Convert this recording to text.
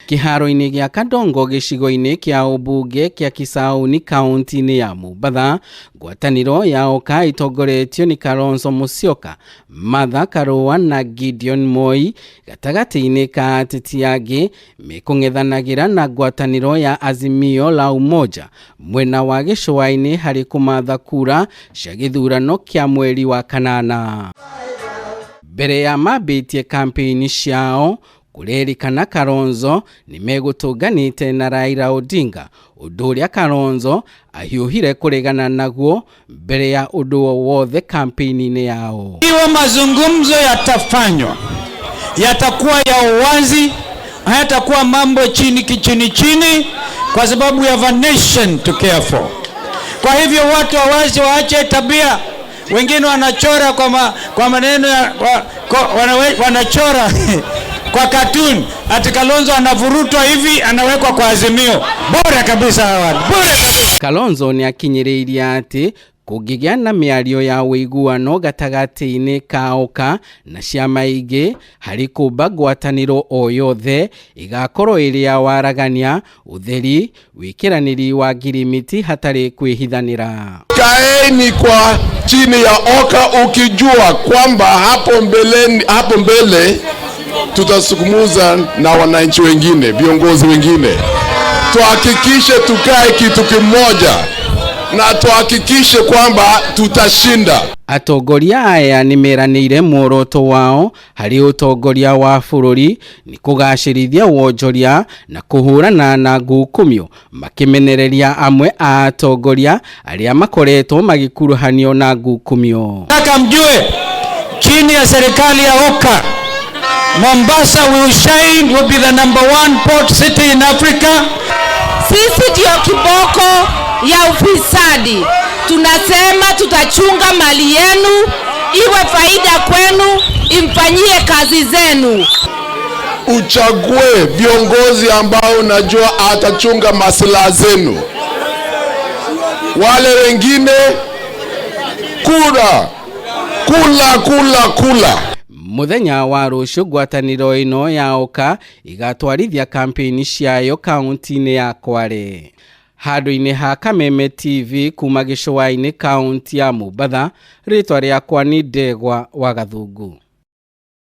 Kĩharo-inĩ gĩa Kadongo gĩcigo-inĩ kĩa ũmbunge kĩa Kisauni kaunti-inĩ ya Mombatha, ngwatanĩro ya Oka ĩtongoretio nĩ Kalonzo Musyoka, Martha Karua na Gideon Moi gatagatĩ-inĩ ka ateti angĩ mekũng'ethanagĩra na ngwatanĩro ya Azimio la Umoja mwena wa gĩcũa-inĩ harĩ kũmatha kura cia gĩthurano kĩa mweri wa kanana. Mbere ya mambĩtie kampeini ciao, kũrerĩkana Kalonzo nĩ megũtũnganĩte na Raila Odinga, ũndũ ũrĩa Kalonzo ahiũhire kũregana naguo mbere ya ũndũ o wothe kampeini-inĩ yao. Ikiwa mazungumzo yatafanywa, yatakuwa ya uwazi, hayatakuwa mambo chini kichini chini, kwa sababu we have a nation to care for. Kwa hivyo watu wawazi waache tabia. Wengine wanachora kwa maneno ya, kwa, wanawe, wanachora kwa cartoon ati Kalonzo anavurutwa hivi anawekwa kwa Azimio. Bure kabisa hawa, bure kabisa. Kalonzo nĩ akinyĩrĩirie atĩ kũngĩgĩa na mĩario ya ũiguano gatagatĩ-inĩ ka Oka na ciama ingĩ harĩ kũmba ngwatanĩro o yothe ĩgakorwo ĩrĩ ya waragania, ũtheri, wĩkĩranĩri wa ngirimiti hatarĩ kwĩhithanĩra. Kaeni kwa chini ya Oka ukijua kwamba hapo mbele tutazungumza na wananchi wengine, viongozi wengine. Tuhakikishe tukae kitu kimoja na tuhakikishe kwamba tutashinda. Atongoria aya nĩ meranĩire muoroto wao harĩ ũtongoria wa bũrũri nĩ kũgacĩrithia wonjoria na kũhũrana na ngukumio, makĩmenereria amwe a atongoria arĩa makoretwo magĩkuruhanio na ngukumio. Nataka mjue chini ya serikali ya Oka, Mombasa will shine, will be the number 1 port city in Africa. Sisi ndio kiboko ya ufisadi. Tunasema tutachunga mali yenu, iwe faida kwenu, imfanyie kazi zenu. Uchague viongozi ambao unajua atachunga maslahi zenu. Wale wengine kura, kula, kula, kula. Muthenya wa rũciũ ngwatanĩro ĩno ya Oka ĩgatwarithia kampeni ciayo kaunti-inĩ ya Kwale. Handũ-inĩ ha Kameme TV kuma gĩcũa-inĩ kaunti ya Mombatha, rĩtwa rĩakwa nĩ Ndegwa wa Gathungu.